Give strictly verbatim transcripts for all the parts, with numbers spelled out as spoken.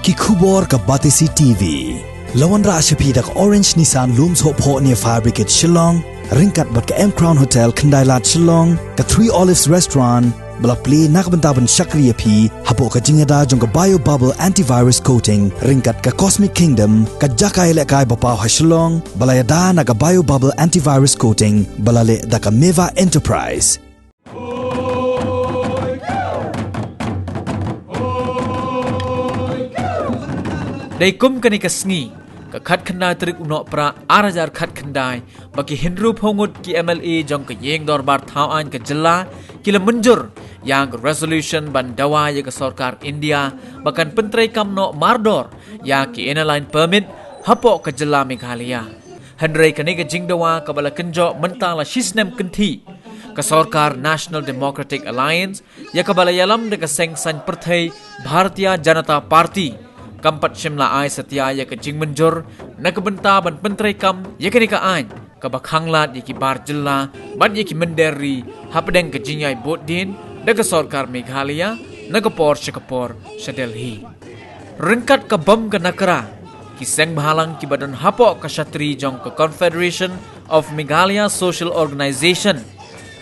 Ki khubor ka Batesi T V. La wanrah sha phi da ka Orange Nissan Lum Sohphoh near Fire Brigade Shillong, ryngkat bad ka M Crown Hotel Khyndailad Shillong, ka Three Olives Restaurant, ba la plie na ka bynta ban shakri ïa phi hapoh ka jingïada jong ka Bio Bubble Antivirus Coating, ryngkat ka Cosmic Kingdom, ka jaka ïalehkai ba paw ha Shillong, ba la ïada na ka Bio Bubble Antivirus Coating, ba la leh da ka Meva Enterprise. Dei kum kane ka sngi, ka khatkhyndai tarik u Nohprah ar hajar khatkhyndai, ba ki hynriewphew ngut ki M L A jong ka ïing dorbar thaw aiñ ka jylla, ki la mynjur ïa ka resolution ban dawa ïa ka sorkar India ba kan pyntreikam noh mardor ïa ki Inner Line Permit hapoh ka jylla Meghalaya. Hynrei kane ka jingdawa kaba la kynjoh mynta la shisnem kynthih, ka sorkar National Democratic Alliance, ïa kaba la ïalam da ka seng saiñ pyrthei Bharatiya Janata Party, kam pat shym la ai satia ïa ka jingmynjur na ka bynta ban pyntreikam ïa kane ka aiñ kaba khanglad ïa ki bar jylla bad ïa ki mynder ri hapdeng ka jingïai bud dien da ka sorkar Meghalaya na ka por sha ka por sha Delhi. Ryngkat ka bym ka nakra, ki seng bhalang kiba don hapoh ka shatri jong ka Confederation of Meghalaya Social Organization,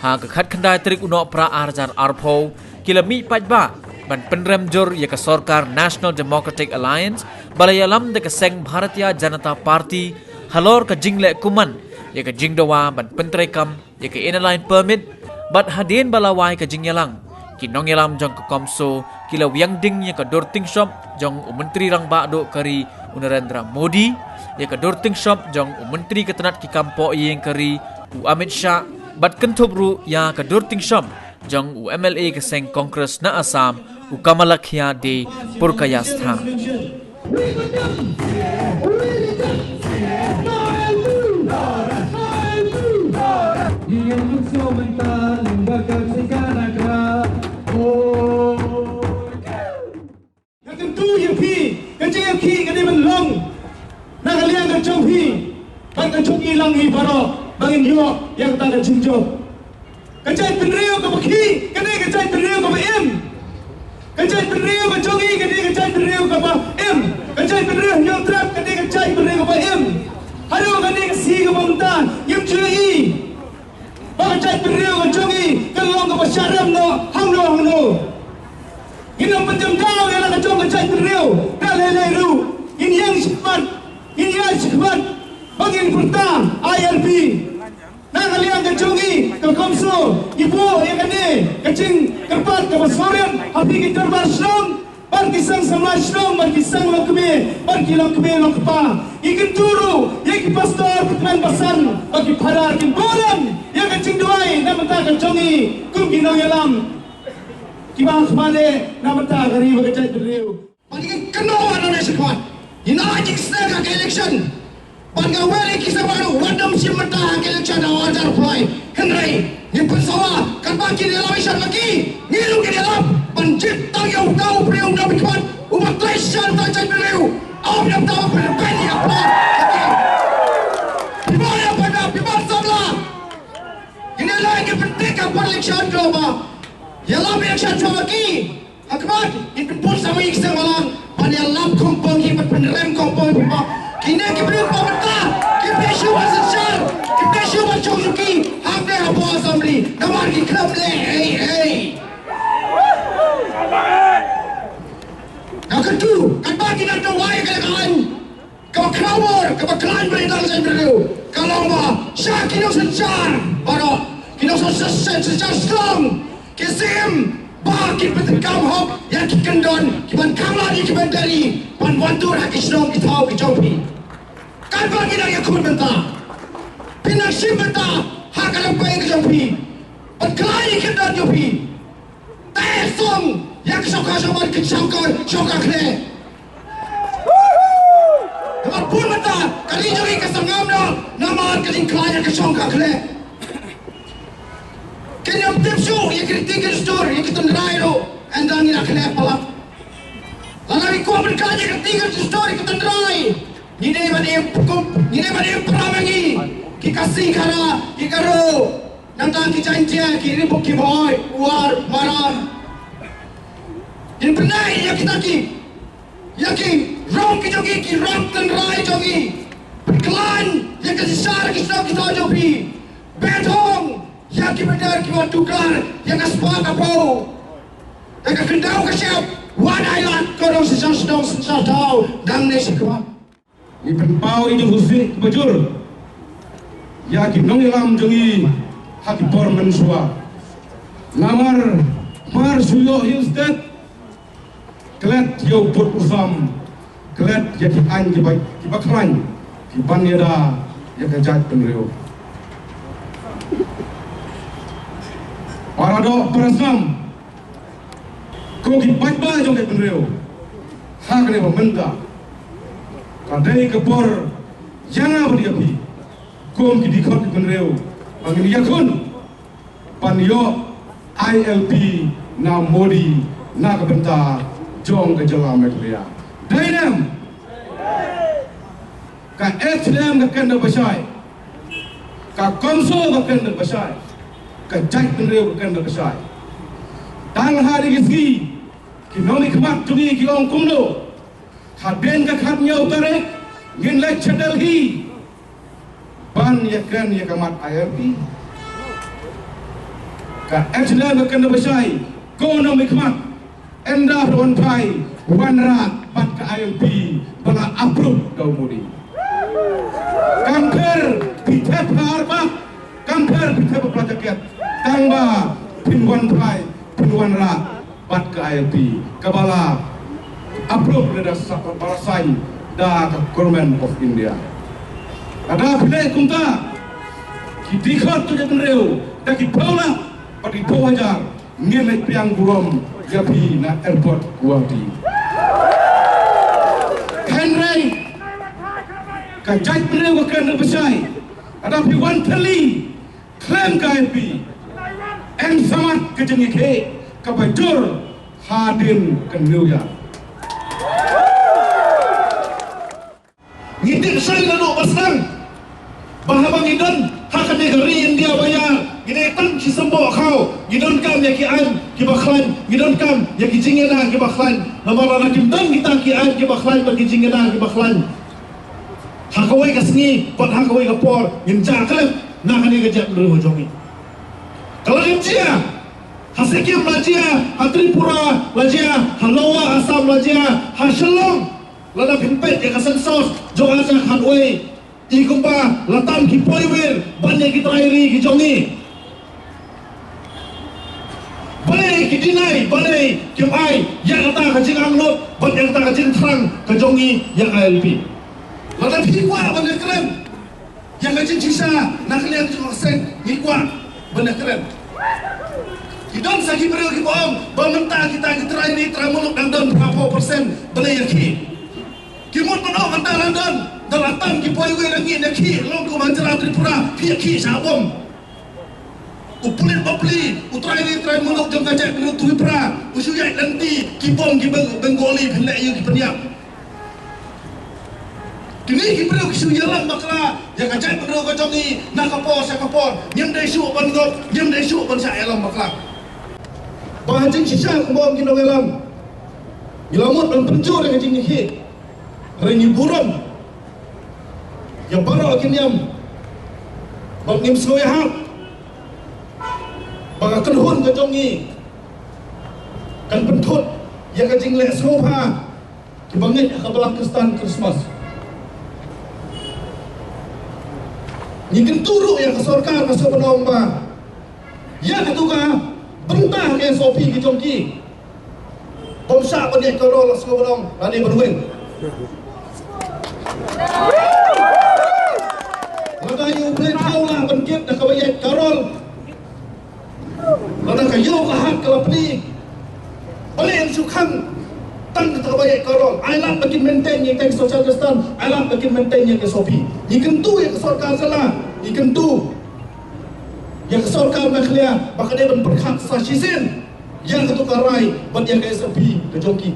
ha ka khatkhyndai tarik u Nohprah ar hajar arphew, ki la mih paidbah ban pynrem jur ïa ka sorkar National Democratic Alliance ba la ïalam da ka seng Bharatiya Janata Party halor ka jingleh kumman ïa ka jingdawa ban pyntreikam ïa ka Inner Line Permit, bad hadien ba la wai ka jingïalang, ki nongïalam jong ka CoMSO ki la wiang ding ïa ka dur tyngshop jong u Myntri Rangbah Duh ka ri u Narendra Modi, ïa ka dur tyngshop jong u Myntri ka tnat ki kam pohïing ka ri u Amit Shah, bad kynthup ruh ïa ka dur tyngshop jong u M L A ka seng Congress na Assam, u Kamalakya Dei Purkayastha. Nga kyntu ïa phi, ka jingïakhih ka dei ban long na ka liang ka jong phi bad ka jong ngi lang hi baroh, ba ngin ïoh ïa kata ka jingjop. Ka jaitbynriew kaba khih ka dei ka jaitbynriew kaba im. Ka jaitbynriew ka jong ngi ka dei ka jaitbynriew kaba im. Ka jaitbynriew Hynñiewtrep ka dei ka jaitbynriew kaba im. Haduh kane ka sngi kaba mynta ngim ju ïohi ba ka jaitbynriew ka jong ngi kan long kaba shah rem noh hangno hangno. Ngin ym pynjemdaw ïa la ka jong ka jaitbynriew da lei lei ruh. Ngin ïeng shakhmat, ngin ïeng shakhmat ba ngin pyrta I R P. Na ka liang ka jong ngi ka CoMSO ngi buh ïa kane ka jingkyrpad kaba sngewrit ha phi ki dorbar shnong, bad ki seng samla shnong, bad ki seng longkmie, bad ki longkmie longkpa. Ngi kyntu ruh ïa ki pastor, ki tymmen basan bad ki phadar kin buh ïa ka jingduwai na bynta ka jong ngi kum ki nongïalam kiba khmih na bynta ka ri bad ka jaitbynriew. Bad ngi kynnoh wat na shakhmat, ngin ai jingsneng ha ka election. Bad nga wer ïa ki samla ruh wat nym shim bynta ha ka election ha u hajar arphew lai. Hynrei ngin pynsawa katba kin ïalam election ma ki, ngi ruh ngin ïalam ban jied tang ïa uta u briew uta u khmat uba trei shisha ïa ka jaitbynriew. Ym dei uta uba pynbeit ïa ka. Phi ba ïa phi ba, phi ba samla. Ngin ïaleh ngin pyntik ha ka por election, kynmaw ba ïalam election shuwa ma ki. Ha khmat ngin pynbun sa ma ngi ki seng bhalang ban ïalap kongpong, ki ban pynrem kongpong phi ba. Kine ki briew ba mynta kim dei shuh ban synshar, kim dei shuh ban shong shuki hangne hapoh Assembly namar ki khlem leh ei ei. Nga kyntu katba ki dang duwai ïa ka aiñ kaba khrawbor, kaba khlaiñ ba ïadei bad ka jaitbynriew, ka long ba sha ki nongsynshar baroh, ki nongsynshar, synshar shnong, ki shem ba kin pyndonkam hok ïa ki kyndon kiban khanglad ïa ki mynder ri ban wan tur ha ki shnong ki thaw ki jong phi. Katba ngi dang ïakhun bynta, phin nang shim bynta ha ka longpeng ka jong phi ban khlaiñ ïa ki kyndon jong phi. Te song ïa ka shongkha shongman, ka shongkha shongkha khleh. Namar bun mynta ka ri jong ngi ka sngewngam noh namar ka jingkhlaiñ ïa ka shongkha khleh. Kin ym tip shuh ïa ki riti ki dustur, ïa ki tynrai ruh, ynda ngi la khleh palat. Lada ngi kwah ban khlaiñ ïa ki riti ki dustur, ïa ki tynrai, ngi dei ban im pyrkhat, ngi dei ban im para ma ngi ki Khasi, Khara, ki Garo, nangta ki Jaiñtia, ki Ri Bhoi, War, Maram. Ngin pynlait ïa kita ki Ïa ki rong ki jong ngi, ki rong tynrai jong ngi. Phi khlaiñ ïa ka shisha ki shnong ki thaw jong phi. Beh thong ïa ki paidbah kiba tuklar ïa ka spah ka phew. Ïa ka khyndew ka shyiap, wat ai lad ko dong shisha shnong shisha thaw nangne shakhmat. Ngi pynpaw ïa ka jingkhuslai kaba jur ïa ki nongïalam jong ngi ha ki por mynshuwa. Namar mar shu ïoh Hill State, klet ïa u pud u sam, klet ïa ki aiñ kiba, kiba khlaiñ, kiban ïada ïa ka jaitbynriew. Paradoh parasnam, ko ki paidbah jong ka jaitbynriew, ha kane ba mynta ka dei ka por ïa nga bad ïa phi kum ki dkhot jaitbynriew ba ngin ïakhun ban ïoh I L P na Modi na ka bynta jong ka jylla Meghalaya. Dei ne em? Ka H L M ka kynda ba shai, ka CoMSO ka kynda ba shai, ka jaitbynriew ka kynda ba shai. Tang ha ri ki sngi ki nongmihkhmat jong ngi ki ong kumno, hadien ka khathynñiew tarik ngin leit sha Delhi ban ïakren ïa ka mat I L P. Ka H L M ka kynda ba shai, ko nongmihkhmat, ynda phi wanphai, wanrah bad ka I L P ba la approve da u Modi. Kam pher phi thep ha ar bak, kam pher phi thep ha pla jaket, tang ba phin wanphai, phin wanrah bad ka I L P kaba la approve lada sa, ba la sign da ka Government of India. Lada phi leh kumta, ki dkhot ka jaitbynriew da ki phew lak bad ki phew hajar ngin leit pdiang burom ïa phi na airport Guwahati. Hynrei ka jaitbynriew ka kren da ba shai, lada phi wan thylli khlem ka I L P, em samat ka jingïakhih kaba jur hadien ka New Year. Ngi tip shai naduh ba sdang ba haba ngi don ha kane ka ri India ba ïar, ngi dei tang shi symboh khaw, ngi donkam ïa ki aiñ kiba khlaiñ, ngi donkam ïa ki jingïada kiba khlaiñ. Namar lada kim don kita ki aiñ kiba khlaiñ bad ki jingïada kiba khlaiñ, ha kawei ka sngi bad ha kawei ka por ngin jah khlem na kane ka jaitbynriew jong ngi. Ka la dep jia ha Sikkim, la jia ha Tripura, la jia ha Lower Assam, la jia ha Shillong. Lada phin peit ïa ka census jong ka jaka khatwei, i kumba la tam ki poiwir ban ïa ki trai ri ki jong ngi. Balei ki deny, balei kim ai ïa kata ka jingangnud bad ïa kata ka jingthrang ka jong ngi ïa ka I L P? Lada phi kwah ban ïakren ïa ka jingshisha na ka liang jong ka seng, ngi kwah ban ïakren. Ki don sa ki briew kiba ong ba mynta kita ki trai ri trai muluk dang don phra phew percent, balei ïakhih? Ki mut ban ong mynta dang don, da la tam ki poiwir, ngi ïakhih long kum ha jylla Tripura, phi ïakhih shah bom. U pulit bapli, u trai ri trai muluk jong ka jaitbynriew Tripura, u shu ïaid lynti ki bom ki Beng-, Bengali, phin leh aïu, ki pynïap. Kine ki briew ki shu ïalam bakla ïa ka jaitbynriew ka jong ngi na ka por sha ka por. Ngim dei shuh ban ngop, ngim dei shuh ban shah ïalam bakla. Ba ha jingshisha kumba ong ki nongïalam, ngi la mut ban pynjur ïa ka jingïakhih. Hynrei ngi burom ïa baroh ki niam bad ngim sngewhap ba ka kynhun ka jong ngi kan pynthut ïa ka jingleh sngewbha kiba ngeit ha ka Balang Khristan Christmas. Ngi kyntu ruh ïa ka sorkar, ka sorkar ban ong ba ïa katu ka bynta ka S O P ka jong ki, bym shah ban ïaid carol, la sngewbha ban ong lane ban weng. Lada ïa U Blei thaw lah ban kit da kaba ïaid carol. Lada ka ïew ka hat ka la plie, balei yn shu khang tang kata kaba ïaid carol? Ai lad ba kin maintain ïa ka social distance, ai lad ba kin maintain ïa ka S O P. Ngi kyntu ïa ka sorkar jylla, ngi kyntu ïa ka sorkar Meghalaya ba ka dei ban pyrkhat sa shisien ïa katu ka rai bad ïa ka S O P ka jong ki.